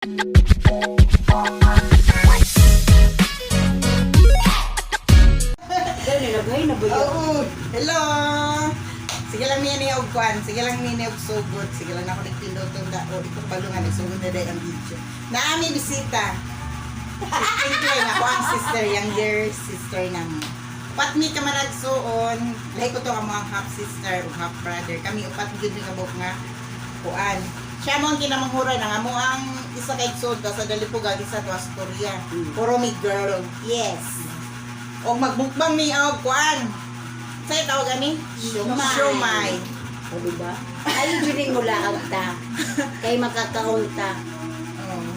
Gani nagay na ba yun? Oo. Hello. Sige lang niya niya og kwan. Sige lang niya og sugod. Sige lang ako nagtindog-tunda. O, di ko palo nga nagsugod na dahil ang video. Naami bisita. Thank you ako ang sister, younger sister na mo. Upat mi ka managsuon. Lahi ko to ang mga half sister o half brother. Kami upat gyud mi kabuk nga kuan. Siya mo ang kinamanghura na nga mo ang isa kay suod sa Dalipuga, isa to Astoria. Puro mi girl. Yes. O magmukbang mi og kuan. Sa'yo tawag ani? Siomay. Siomay. O, diba? Ay, yun mo laag ta. Kay makakaunta. Oo.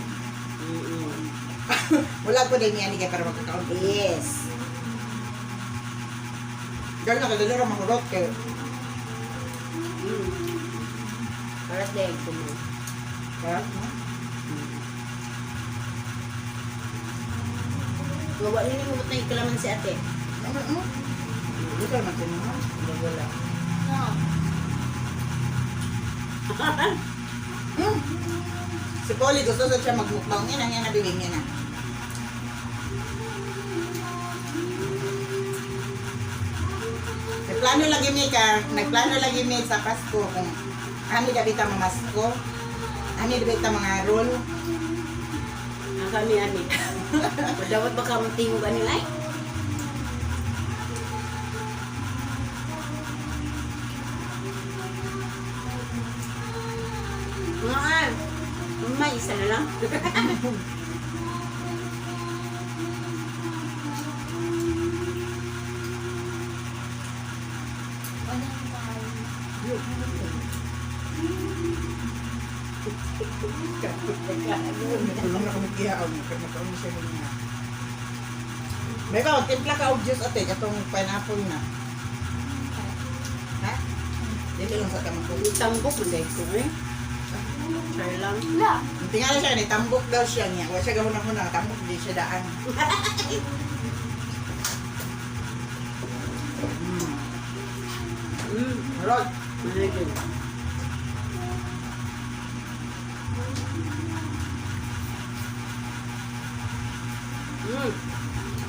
Wala po din yan kay para magkakaon. Yes. Girl, nakadala ra mahurot kay. Para dahil ko mo. Ha? Gawa nini mo na ikalaman si ate. Ano? Ano? Hindi ka naman tinungan. Wala. Hmm. Si Polly gusto sa siya magmukbang niya na niya nabibig niya na. Nagplano lagi mi ka, nagplano lagi mi sa Pasko kung ani gabi ta mamasko, ani gabi ta mga roll. Ang kami ani. O dapat baka matingog ani ay. Mga ay. May isa na lang. Tulong na kami kiya og magkaon siya niya. Beka, timpla ka og juice ate katong pineapple na. Ha? Dili lang sa tamang ko. Tambok man dahil ko eh. Try lang. Tingala siya ni tambok daw siya niya. Wa siya gahuna huna tambok di siya daan. Rod. Malagay.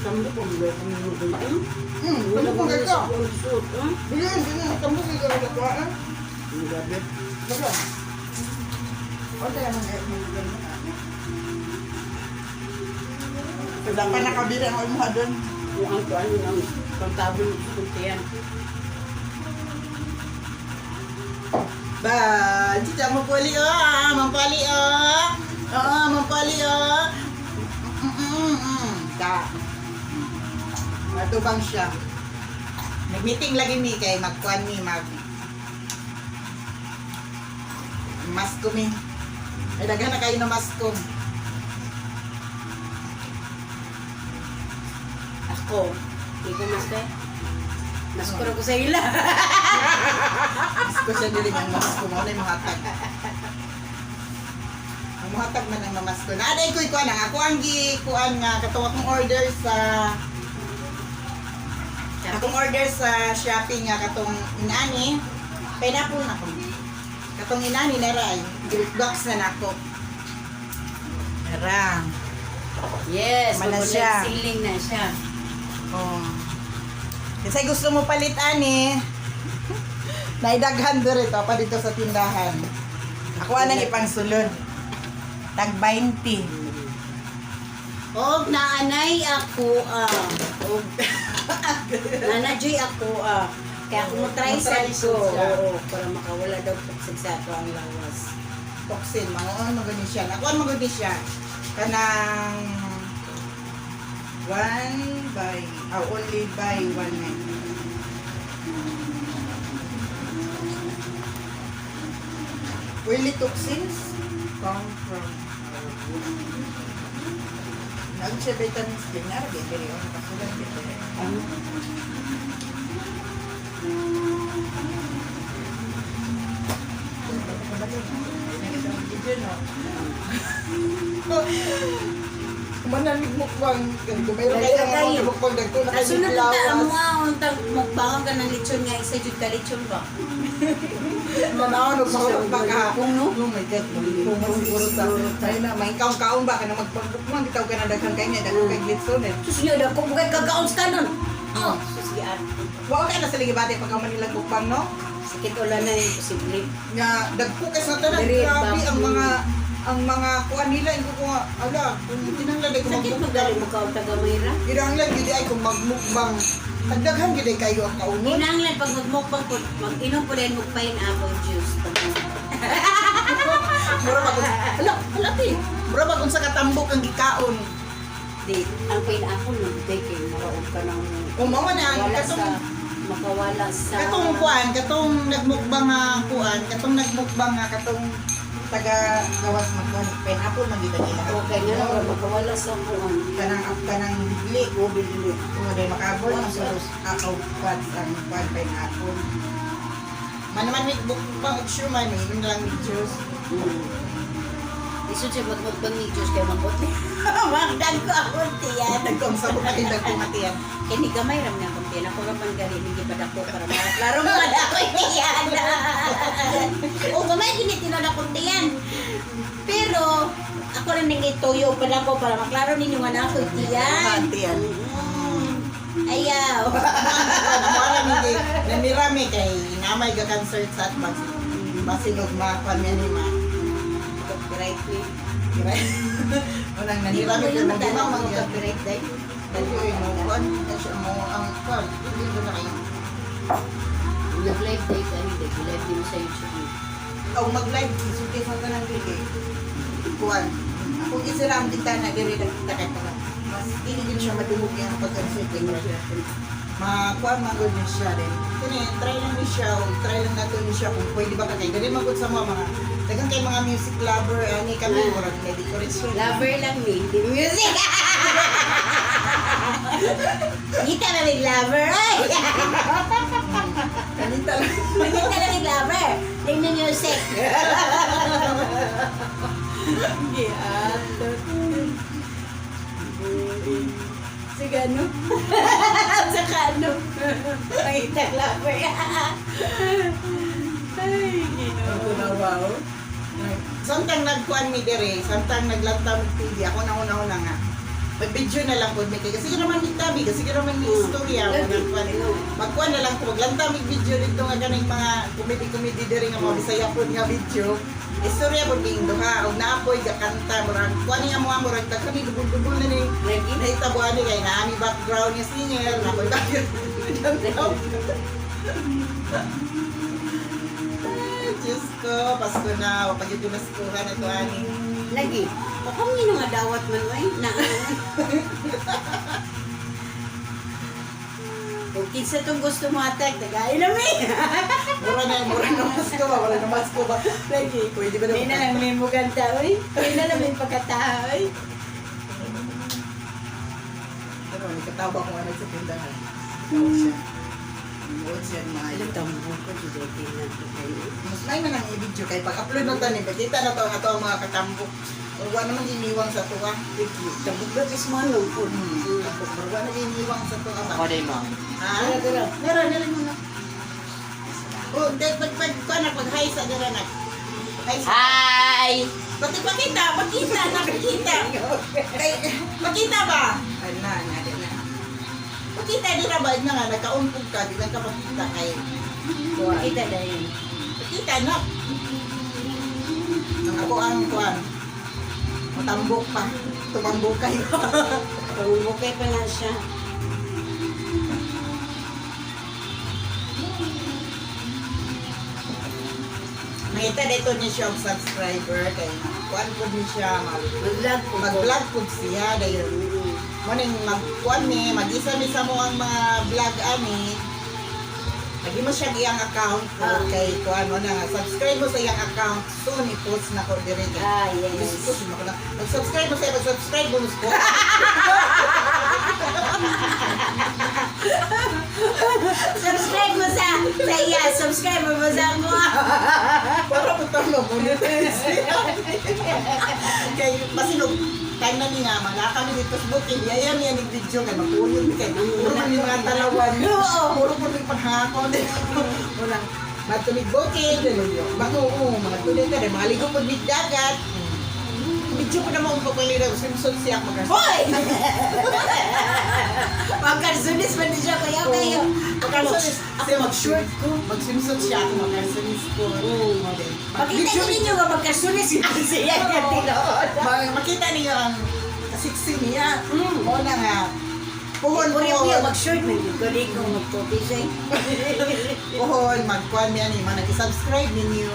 Tambok ang gawin kami ng gawin. Tambok ang ka. Suot, eh. Dili dili tambok ka sa tuwa. Ang gabi. Baka. O tayo man Wala pa nakabira ang imuha doon. Kung ang kuan ang pagtabon ng kuntian. Ba, chicha mo pali oh, mampali oh. Oo, mampali oh. Ta. Matubang siya. Nag-meeting lagi mi kay magkuan mi mag masko mi. Ay daghan na kayo na masko. Ako, hindi ko mas kay. Mas ko sa ila. Masko siya dili ang masko mo na yung mahatag. Ang mahatag man ang mamasko. Naaday ko ikuan ang ako ang gikuan nga katong akong order sa akong order sa Shopee nga katong inani pineapple na ko. Katong inani na ray, box na nako. Nara. Yes, Mana magulag siya. siling na siya. Oh. Kasi gusto mo palit ani. Naidaghan diri to pa dito sa tindahan. Ako anang ipangsulod. Tag 20. Og naanay ako ah. Og nanajoy ako ah. Kaya ako mo try sa Mo-try ko. siya. Oo, para makawala daw toxic sa ato ang lawas. Toxin, mangoon magani siya. Ako ang magani siya. Kanang one by, oh, only by one night. Oily toxins come from Nag siya vitamins D na rin, pero yung nakasulat dito. Ano? Kumanan mukbang, kung mayroon kayo Dali kayo. mga mukbang, dagko na kayo Kasunod lawas. ta amo ah, untang mukbangan ka ng lechon nga isa jud ka lechon ba. Tanaw no pa pagka. Kung no? Oh my God, kung man siguro sa ay na may kaon ba kana magpagmukbang bitaw ka na daghan kay niya, daghan kay litson eh. Sus niyo dako bugay kagaon sa kanon. Oh, sus giat. Wa ka na sa ligibate pagka Manila mukbang, no? Sakit ulan na imposible. Nga dagko kay sa tanan, Diri, grabe ba- ang mga kuan nila ingo ko nga ala kung kinahanglan ay kung Sakit magmukbang. magaling mo ka tagamay ra. Kinahanglan gid ay kung magmukbang. Tagdaghan gid ay kayo ang kaunon. Kinahanglan pag magmukbang ko, mag-inom ko din mo pineapple juice. Mura ba kung ala, ala ti. Mura ba kung sa katambok ang gikaon. Di, ang pineapple no, di kay muraog ka ng Umawa na ang wala katong sa makawala sa katong kuan, katong nagmukbang nga kuan, katong nagmukbang nga katong taga gawas magkuan pineapple man gid ang ila. Okay nga lang, makawala sa kuan. Kanang kanang bigli. O bili. Oo, dahil makaabot ang sus ako kuan ang kuan pineapple. Man man may mukbang og sure man, inom na lang ni juice. Isod siya magmukbang ni Diyos kay mabuti. Magdag ko ako tiyan. Dagkong sa mga dagkong atiyan. Kini gamay ram na akong tiyan. Ako ra man gali hindi pa dako para maklaro mo na ako tiyan. O gamay gini tinan akong tiyan. Pero ako rin nang ituyo pa dako para maklaro ninyo nga na ako tiyan. Tiyan. Ayaw. Wala hindi namirami kay namay ga concert sa atbang basinog ma kuan ni ma. Copyright ni. Diba? Unang Di ba nanirami mo ko yung nang matala di mo ma copyright dahil? Dali mo kuan kasi mo ang kuan hindi ko na kayo. Nag-live day ka ni live din sa YouTube. Aw mag-live sulti sa tanang dili. Kuan. Ako isira ang bintana diri nakita kay para mas dili din siya madungog yang pag-concert kay makuan man gud ni siya din. Kini try lang ni siya o try lang nato ni siya kung pwede ba ka kay dali man gud sa mga daghan kay mga music lover ani kami murag na decoration. Lover lang ni, hindi music. Kita na may lover, ay! Kanita lang. Kita na may lover. Tingnan music. Sige, ano? Saka ano? Pakita lover. Ay, ginoo. Wow. Samtang nagkuan mi dere, samtang naglantaw mig TV, ako na una-una nga. Mag-video na lang pud mi kay kasi naman mi tabi, kasi naman mi istorya mo nagkuan. Magkuan na lang ko maglantaw mig video dito nga kaning mga comedy-comedy dere nga mga Bisaya pud nga video. Istorya pud ning duha og naapoy gakanta murag kuan niya mo murag daghan ni dubol-dubol na ni Lagi. nahitabo ani kay naami background niya singer, naapoy background. Ay, Diyos ko, Pasko na, wapag yung pinaskuhan na to, ani. Lagi. O kung yun nga dawat man, ay, na. Kung kinsa tong gusto mo atag, tagay na mi. Mura na Pasko ba? Wala na Pasko ba? Lagi. Pwede ba May na lang may muganta, oy. May na lang may pagkatao, oy. Ano, nagkatawa ko nga sa tindahan. Tawag siya. Nuot siya, maayo. Alam, tambo ko, judete na ko kayo. Mas may man ang i-video kay pag-upload na tanin, pagkita na to ang ato ang mga katambok. Wala naman iniwang sa tuwa. Tambok ba is mo nung po. Tambok. Wala naman iniwang sa tuwa ba? Ako din, ma'am. Ha? Dara, dara. Meron, meron mo na. Oh, dahil pag pag pag pag hi sa dara na. Hi sa. Hi! Pati pakita, pakita, nakikita. Kay pakita ba? Ay na, na, na. Pakita dira ba na nga nagkaumpog ka, di lang ka pakita kay. Kita dahil. Pakita na. Ang ako ang kuan. Matambok pa. Tumambok kayo. Pangumukay pa na siya. Nakita dito niya siya og subscriber kay kuan po ni siya mag Mag-vlog po. mag-vlog po siya dayon. Mo ning magkuan ni mag-isa mi sa mo ang mga vlog ani. Lagi mo siya iyang account po kay kuan mo na nga subscribe mo sa iyang account soon i-post na ko dire kay. Ah, yes. Gusto ko na. Mag-subscribe mo sa iya, mag-subscribe mo ko. Subscribe mo sa iya, subscribe mo sa ako. Para po tayo ma-monetize. Kay masinog time na ni nga mga kami dito sa booking yaya niya ni video kay makulog kay puro man yung mga talawan. Oo. Puro po yung panghakon. Unang Matumig bukid, bako, oo, mga tuloy ka, mga ligo po mig dagat. Medyo po naman ang pagpalira, swimsuit siya ako magkas. Hoy! Pagkarsunis man din siya kaya kayo. Ako Magkarsunis, ako siya mag-short ko. Mag-swimsuit siya ako, magkarsunis ko. Pakita ko ninyo nga magkarsunis siya niya tinuod. Makita niyo ang kasiksi niya. O na nga. Puhon, Puri puhon. niya mag-short man yun. Galing ko magtopi siya. Puhon, magkuhan niya ni mga nag-subscribe ninyo.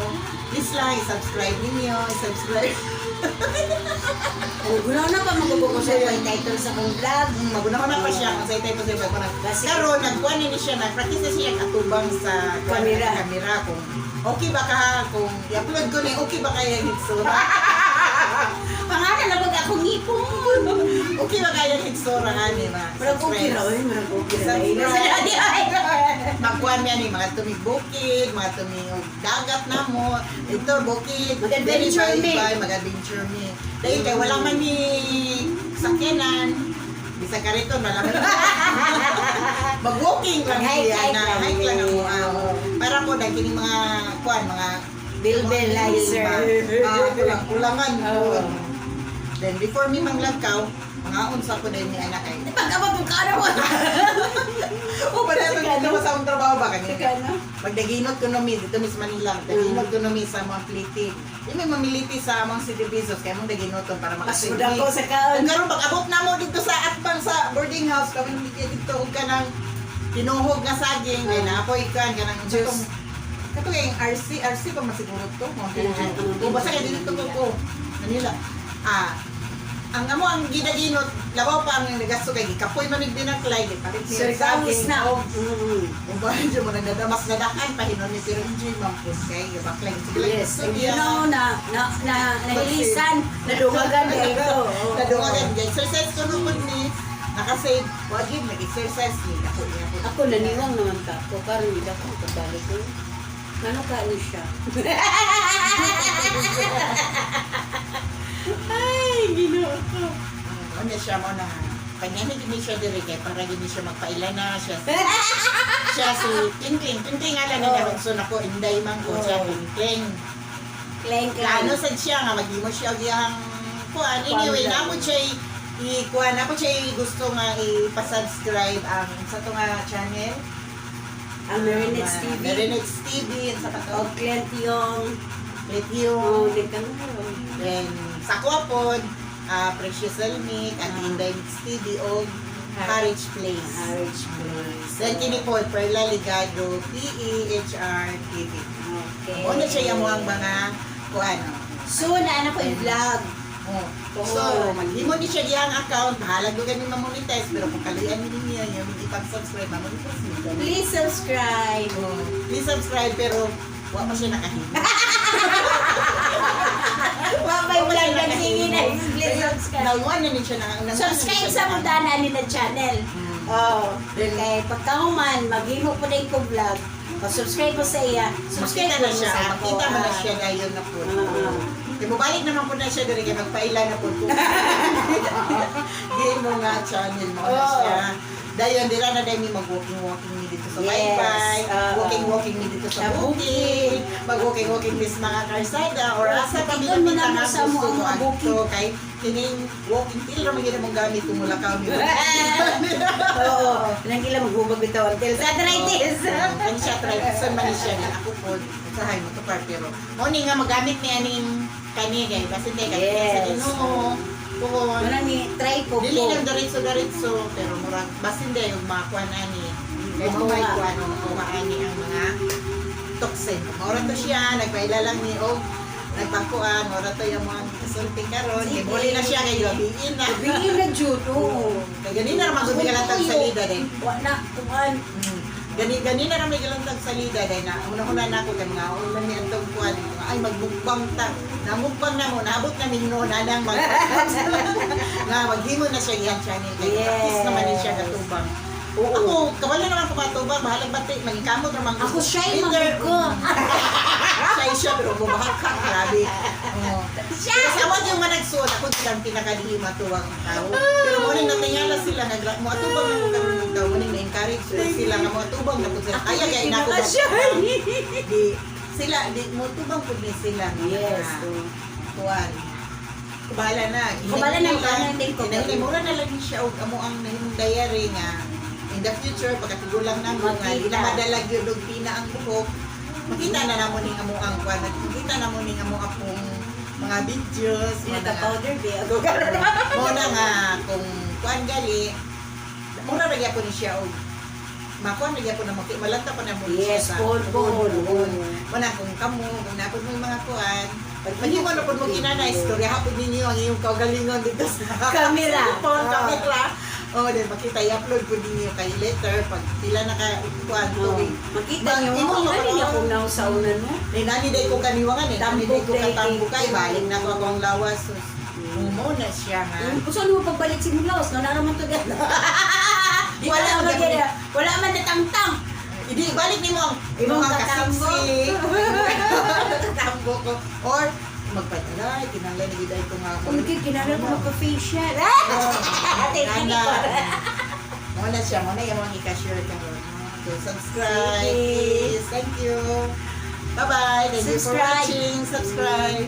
Please lang, i-subscribe ninyo, i-subscribe. Gunaw na pa magugugo sa yung title sa kong vlog. Maguna ko na pa siya kung sa itay pa siya ko na. Kasi- Karon nagkuan ni siya, nag-practice na siya atubang sa Kamera. Kamera kung okay ba ka kung i-upload ko ni okay ba kaya yung hitsura? Pangalan na mag akong ngipon. Okay ba kaya yung hitsura ani ma? Murag okay ra oy, murag okay ra. Subscribe. Di ay. Magkuan niya ni mga tumig bukid, mga tumig dagat na mo. Ito bukid. Mag-adventure Dili, mi. bye-bye, mag-adventure mi. Dahil kay wala man ni sakyanan. Bisag karito wala man. Mag-walking lang Mag-hike, siya hike na lang hike lang ang mi. mga para po dahil kini mga kuan mga Bilbelizer. Ah, kulang kulangan Oo. po. Then before mi manglagkaw, mga unsa ko dahil ni anak ay. Pag abot mo ka na mo. Oh, ba na dito sa akong trabaho ba kanina? Kano? Magdaginot ko nami dito Miss Manila, magdaginot ko nami sa mga pliti. Di may mamiliti sa among city pesos kay mong daginoton para Mas makasindi. muda ko sa kaon. Kung karon pag abot na mo dito sa atbang sa boarding house kami dito dito og kanang tinuhog nga saging kay naapoy kan kanang Juice. katong kato kay RC RC pa man siguro to mo. Ah, O basta kay dito ko ko Manila. Ah, ang amo ang gidaginot labaw pa ang nagasto kay gikapoy man mig binaklay gipalit niya Sir Kawis na. og kung ba medyo mo nagdadamas nadakan pa hinon ni pero enjoy man po kay gibaklay sige lang Yes, gusto and you niya. know na na na nahilisan, nadungagan kay ito. Nadungagan exercise ko nung ni nakasave wagid nag-exercise ni ako niya po. Ako naniwang naman ka ako karon hindi ako kabalik ko. Ngano ka ni siya? Ay, Ginoo ko. Ano siya mo na kanya ni gini siya diri kay para gini siya magpaila na siya siya si Klingkling Klingkling nga lang Oo. na so nako inday man ko siya Oo. Klingkling. Kleng kleng. Plano sad siya nga maghimo siya og iyang kuan. Anyway, Kuan. namo siya i kuan ako siya gusto nga ipa-subscribe ang sa to nga channel. Ang Marinette TV. Marinette TV sa O kato. Clint yung Let you. oh, di ka na. Then sa kuha pod, Precious Elmic, at Inday Mix TV o Harwich Place. Harwich Place. Then kini po Perla Ligado PEHR TV. Okay. Mo na siya yung ang mga kuan. So, na ko i-vlog. Oh. Oo. So, maghimo ni siya diyang account, bahala ko gani ma-monetize, pero kung kaluyan ni ninyo, yung ipag-subscribe, ma-monetize niyo. Gani. Please subscribe. Oh, please subscribe, pero wa pa siya nakahimo. Wa may vlog na sige na. Please subscribe. Nangwan na ni siya na Subscribe sa mudana ni na channel. Oh, Then, kay pagkahuman maghimo po na ko vlog. Pa-subscribe po sa iya. Subscribe makita na po siya, sa ako. makita mo na siya dayon na po. Kay mobalik naman po na siya diri kay magpaila na po. Di mo nga channel mo na siya. Dayon dira na dayon mi mag-walking walking mi dito sa Yes, wifi, oo. walking walking mi dito sa Sa bukid, mag-walking walking mi sa mga karsada or asa pa mi Tingnan mo nakita na mo nga sa mo gusto ang mo mga bukid. adto kay kining walking till ra man gyud among gamit kung mulakaw mi. Oo. Nang ila maghubag bitaw ang tel sa arthritis. Kan siya arthritis man ni siya ni ako po usahay mo to par pero mo ni nga magamit ni aning kani kay basin kay kay sa Yes. Ginoo. Puhon. Wala ni try ko Dili po. lang diretso diretso pero murag basin day og makuan ani. Kay mo Makuha. may kuan o makuha ani ang mga toxin. Mora to siya nagpaila lang ni og nagpakuan mora to yung mga kasulti karon kay Sige. muli na siya kay gabiin na. Gabiin na jud. Oo. Kay ganina ra magud galantag salida din. Wa na kuan. Gani gani na ra may galantag salida dahil na una-una na ako kay mga una ni antong kuan ay magmukbang ta. Namukbang na mo naabot na min noon anang mag nga maghimo na siya iyang channel kay Yes. practice naman ni siya katubang. Oo. Ako kawala naman ko katubang bahalag bati mangkamot ra man Ako shy man Later, ko. Shy siya pero bumahakak grabe. Oo. Siya! Pero sa wag yung managsuot, ako silang pinakadihi matuwang ang tao. Pero mo ning natingala sila nga mo atubang na ko karon ng tao, mo ning na-encourage sila nga mo atubang na pud sila. Kaya kay na ko di sila di mo tubang pud ni sila nga Yes. mga kuan. Kubala na. Kubala na, kubala na din ko. Hinahilay, mura na lang ni siya og amo ang nahimong diary nga in the future pagkatigulang na mo nga di na Makita. madalag yun og pina ang buhok. Makita na namo ning amo ang kuan, makita na mo ning amo akong mga videos, Sila mga ka powder be. Ako karon. mo na nga kung kuan gali mura ra gyapon ni siya og makuan ra gyapon na maki malanta pa na mo ni siya Yes, sa puhon, puhon. puhon. Mo na kung kamo kung napod mo yung mga kuan pag mo na pud mo kinana istorya hapon ninyo ang iyong kaugalingon dito sa Camera. phone Ah. camera. Oh, then makita i-upload po ninyo kay later pag pila na ka kuan tuwing Makita niyo Imo mo mo ano niya kung nausauna no. ni nani day ko kaniwangan eh nani day ko Tambok day katambo kay kay- baling na ko akong lawas. Mo na siya nga. Usa mo pagbalik si Mulaos, no naman to gan. Wala Wala man man gid. Wala man natangtang. Hindi, balik nimo ang Imong imong ang katambo. kasiksi. Katambo ko. Or, magpadalay, kinanglan na gid ay ko nga. Kung kay kinahanglan ko magpa-facial. Ate, Nana. Mo na siya, mo na yung mga i-share karon. So, subscribe, Sige. please. Thank you. Bye-bye. Thank you for Subscribe. watching. Subscribe.